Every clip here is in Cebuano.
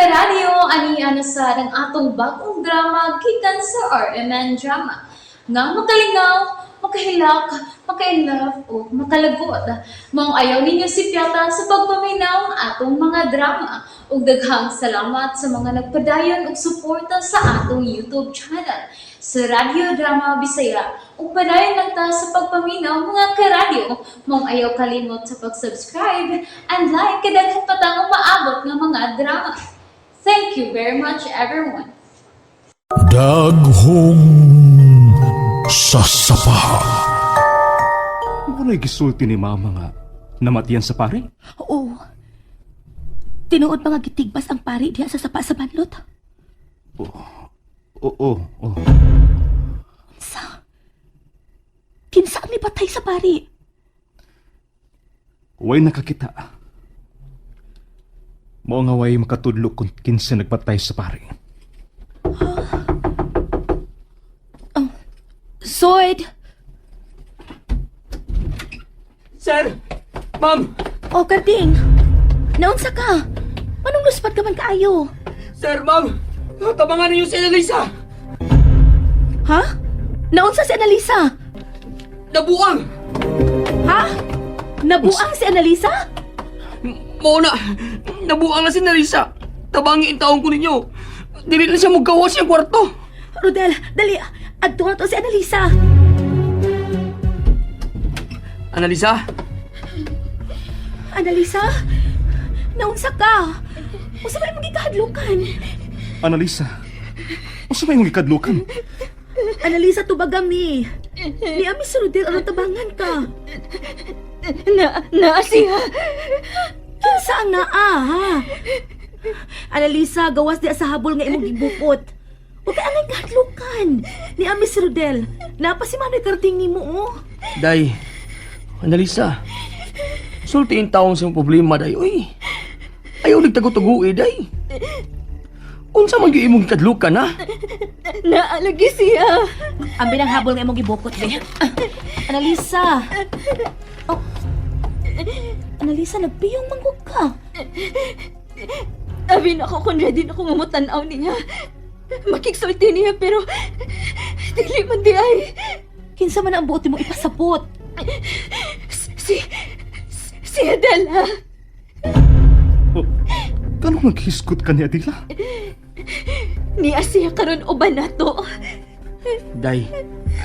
Karadyo, ani na sa ang atong bagong drama gikan sa RMN Drama. Nga makalingaw, makahilak, maka-inlove o makalagot. Maong ayaw ninyo sipyata sa pagpaminaw ang atong mga drama. Ug daghang salamat sa mga nagpadayon og suporta sa atong YouTube channel sa Radyo Drama Bisaya. Ug padayon lang ta sa pagpaminaw, mga karadyo. Maong ayaw kalimot sa pag-subscribe and like kay daghan pa tang umaabot nga mga drama. Thank you very much, everyone. Daghong sasapa. Wala'y gisulti ni mama nga namatian sa pare. Oo. Tinuod pa nga gitigbas ang pari diha sa sapa sa banlot. Oo, oo. Sa? Kinsa ang nipatay sa pari? Way nakakita. Mao nga way makatudlo kung kinsa nagpatay sa pare. Sword! Sir! Ma'am! O, Karding! Naunsa ka? Anong luspat ka man kaayo? Sir, ma'am! Tabangan ninyo si Annalisa! Ha? Naunsa si Annalisa? Nabuang! Ha? Nabuang si Annalisa? Mao na! Nabuang na si Annalisa! Tabangi ang taong ko ninyo! Dili na siya magawa siyang kwarto! Rodel, dali! Adto na to si Annalisa! Annalisa? Annalisa? Naunsa ka? Unsa may magikahadlukan? Analisa, unsa may imong gikadlukan? Annalisa, tubagami. Ni ami si Rodel, aron tabangan ka. Na, naa siya. Kinsa ang naa, ha? Annalisa, gawas di sa habol nga imong gibukot. Huwag ka angay kahadlukan. Ni ami si Rodel, napa si Manoy Karding nimo, oh. Day, Annalisa, sultiin taong sa imong problema, day. Uy, ayaw nagtago-tago eh, day. Unsa man gyud imong gikadlukan, ha? Naa lagi siya. Ang binang habol nga imong gibukot, be. Annalisa. Oh. Annalisa, nagpiyong manggug ka. Abi na ako kung ready na ako mamutanaw niya. Makiksulti niya pero dili man di ay. Kinsa man ang buot mo ipasabot. Si si Adela. Oh, kanong naghisgot ka ni Adila? Niya siya karon uban nato. Day,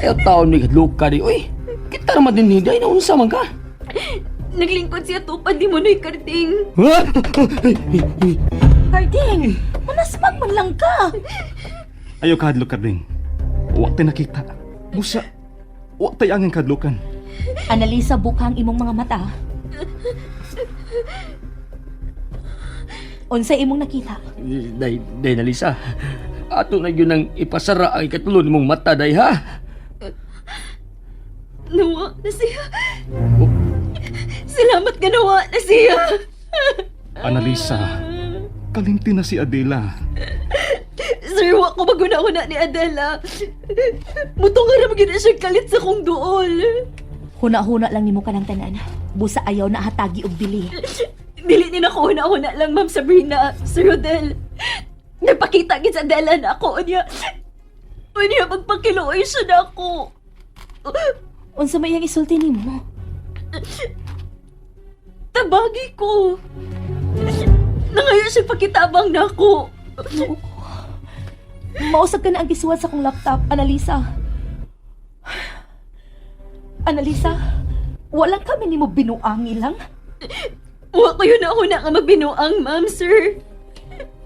ayaw taon may kadlukan, day. Uy, kita naman din ni Day, na unsa man ka? Naglingkod siya tupad ni Monoy Karding. Ha? Karding, manasmag man lang ka. Ayaw kahadlok ka rin. Wa tay nakita. Busa, wa tay angang kahadlokan. Annalisa, bukang imong mga mata. Unsay imong nakita? Day, day Nalisa. Ato na yun ang ipasara ang ikatulo nimong mata, day ha? Nawa na siya. Salamat nga nawa na siya. Analisa, kalinti na si Adela. Sir, wa ko maguna-una ni Adela. Mutong nga ra gyud na siya kalit sa kong duol. Huna-huna lang nimo kanang tanan. Busa ayaw na hatagi og bili. Dili ni nako huna-huna lang, Ma'am Sabrina, Sir Rodel. Nagpakita gid sa Adela na ako unya. Unya magpakiluoy siya na ako. Unsa may iyang isulti nimo? Tabagi ko. Nangayon siya pakitabang na ako. Mausab ka na ang gisuwat sa kong laptop, Annalisa. Annalisa, walang kami nimo binuangi lang. Wa ko yun ako na nga magbinuang, ma'am, sir.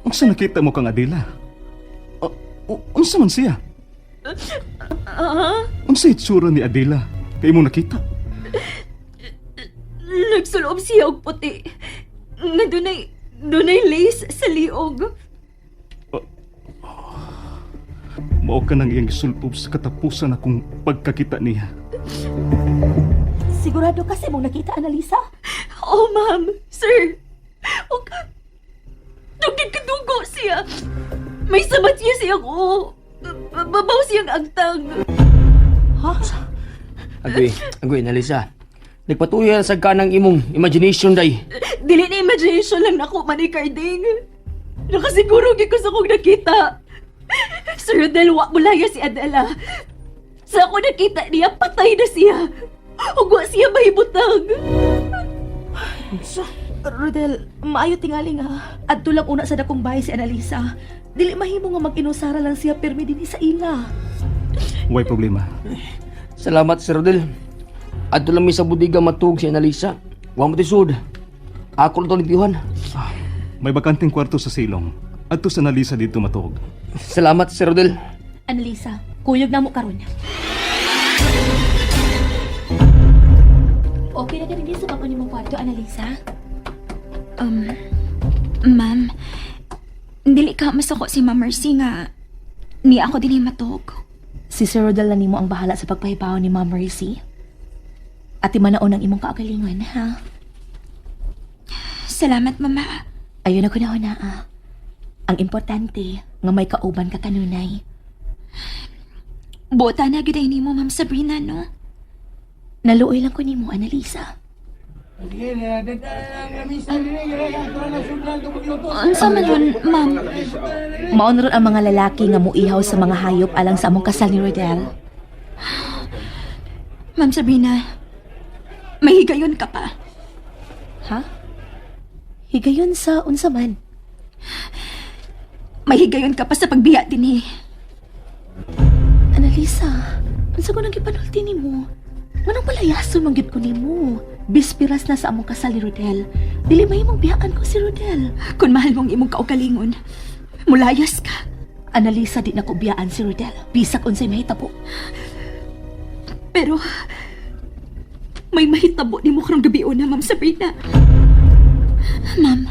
Unsa nakita mo kang Adela? Unsa man siya? Ah, Unsa itsura ni Adela? Kay mo nakita? nagsuloob siya og puti. Nga dunay lace sa liog. Mao ka nang iyang gisulpob sa katapusan akong pagkakita niya. Sigurado kasi mong nakita, Annalisa? Oh, ma'am, sir. Og dugid kadugo siya. May sabat siya siyang oo. Babaw siyang agtang. Ha? Agoy, agoy, Nalisa. Nagpatuya sa kanang imong imagination, day. Dili na imagination lang nako man Carding. Nakasiguro gyud ko sa akong nakita. Sir Rodel, wa mulaya si Adela. Sa ako nakita niya, patay na siya. Ug wa siya mahibutang. Rodel, maayo tingali nga. Adto lang una sa dakong bahay si Annalisa. Dili mahimo nga mag-inusara lang siya pirmi dinhi sa ila. Way problema. Salamat, Sir Rodel. Adto lang mi sa budiga matug si Annalisa. Wa mo tisud. Ako lang to limpyuhan. May bakanting kwarto sa silong. Adto sa Nalisa dito matuog. Salamat, Sir Rodel. Annalisa, kuyog na mo karon. Okay na ka din sa bago nimong kwarto, Annalisa? Ma'am, dili ka masuko si Ma'am Mercy nga ni ako dinhi matug. Si Sir Rodel na nimo ang bahala sa pagpahibaw ni Ma'am Mercy. Ati manaon ang imong kaagalingon, ha? Salamat, Mama. Ayun ako na ah. Ang importante, nga may kauban ka kanunay. Buta na gyud ay nimo, Ma'am Sabrina, no? Naluoy lang ko nimo, Annalisa. Unsa man ron, ma'am? Maon ron ang mga lalaki nga muihaw sa mga hayop alang sa among kasal ni Rodel. Ma'am Sabrina, may higayon ka pa. Ha? Higayon sa unsa man. May higayon ka pa sa pagbiya dinhi. Annalisa, unsa ko nang gipanulti nimo? Nganong palayason man gyud ko nimo? Bispiras na sa among kasal ni Rodel. Dili mahimong biyaan ko si Rodel. Kung mahal mong imong kaugalingon, mulayas ka. Annalisa, di na ko biyaan si Rodel. Bisag unsay mahitabo. Pero may mahitabo nimo karong gabi una, Ma'am Sabrina. Ma'am,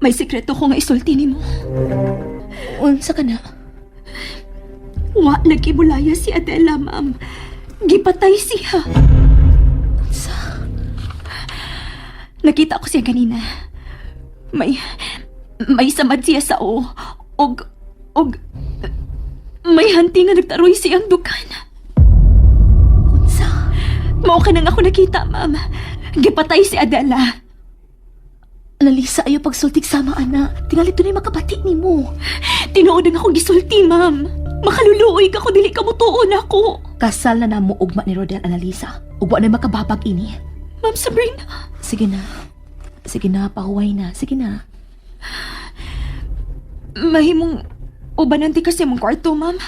may sikreto ko nga isulti nimo. Unsa ka na? Wa lagi mulaya si Adela, ma'am. Gipatay siya. Unsa? Nakita ko siya kanina. May samad siya sa o. Og may hanti nga nagtaroy siyang dukan. Unsa? Mao ka nang ako nakita, ma'am. Gipatay si Adela. Annalisa, ayaw pagsultig sama ana. Tingali tunay makabati nimo. Tinuod ang akong gisulti, ma'am. Makaluluoy ka kung dili ka mutuon ako. Kasal na namo ugma ni Rodel, Annalisa. Ug wa na makababag ini. Ma'am Sabrina. Sige na. Sige na, pahuway na. Sige na. Mahimong ubanan ti kasi mong kwarto, ma'am.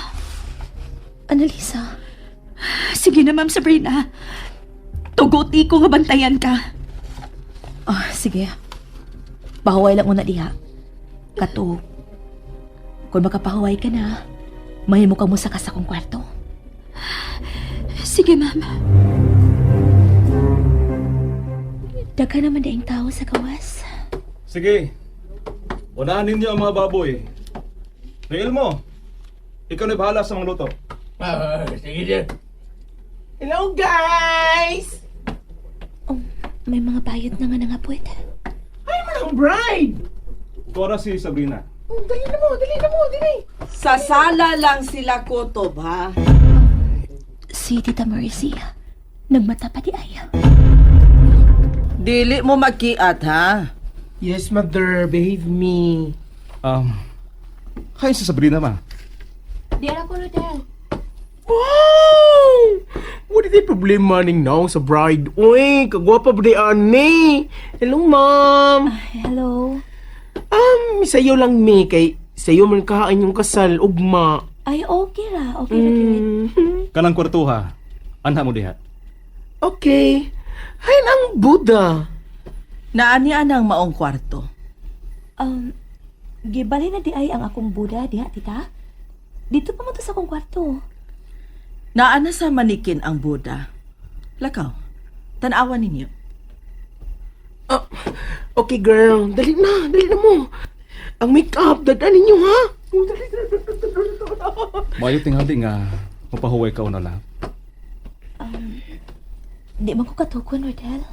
Annalisa, Sige na, Ma'am Sabrina. Tuguti ko nga bantayan ka. Ah, sige. Pahuway lang muna diha. Kato, kung makapahuway ka na, mahimo ka mo sa kasakong kwarto. Sige, ma'am. Daghan naman daing tao sa gawas. Sige. Unahan ninyo ang mga baboy. Noel mo, ikaw na bahala sa mga luto. Hello, guys! Oh, may mga bayot na nga nangapwet. I'm ang bride! Cora si Sabrina. Oh, dali na mo, dali na mo, dali! Sa sala lang sila kutob, ha? Si Tita Mercy, nagmata pa di ay. Dili mo magkiat, ha? Yes, mother, behave me. Kain si Sabrina, ma. Di ara ko, Rodel. Wow! What is the problema ning naong sa bride? Uy, kagwapa ba di ani? Hello, ma'am. Hello. Sayo lang mi kay sayo man kain yung kasal ugma. Ay, okay ra. Okay ra, gyud. Kanang kwartuha, anha mo diha. Okay. Hain ang Buddha. Naani ang maong kwarto. Gibali na di ay ang akong Buddha diha, tita. Dito pa mo to sa akong kwarto. Naana sa manikin ang Buddha. Lakaw, tanawan ninyo. Ah, okay, girl. Dali na mo. Ang make-up, dadaan ninyo, ha? Oh, dali, dali, dali, dali, dali. Maayo tingali nga mapahuway ka una lang. Di man ko katukon, Rodel.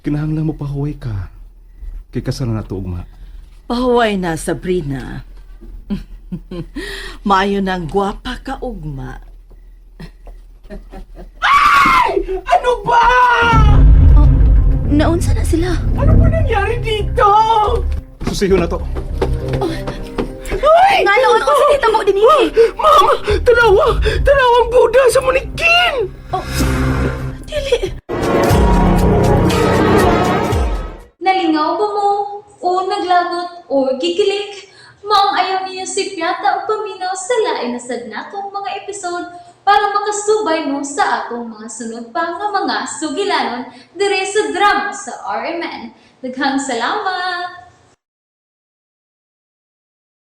Kinahanglan mo pahuway ka. Kay kasal na nato ugma. Pahuway na, Sabrina. Maayo nang gwapa ka ugma. Ano ba? Oh, naunsa na sila. Ano ba nangyari dito? Susiho na to. Ngano, ano sa nahitabo din eh? Ma'am, tanawa! Tanawa ang Buddha sa manikin! Dili. Nalingaw ba mo? O naglagot o gikilig? Maong ayaw niyo si Piata og paminaw sa lain na sad natong mga episode para makasubay mo sa atong mga sunod pa nga mga sugilanon dire sa drama sa RMN. Daghang salamat!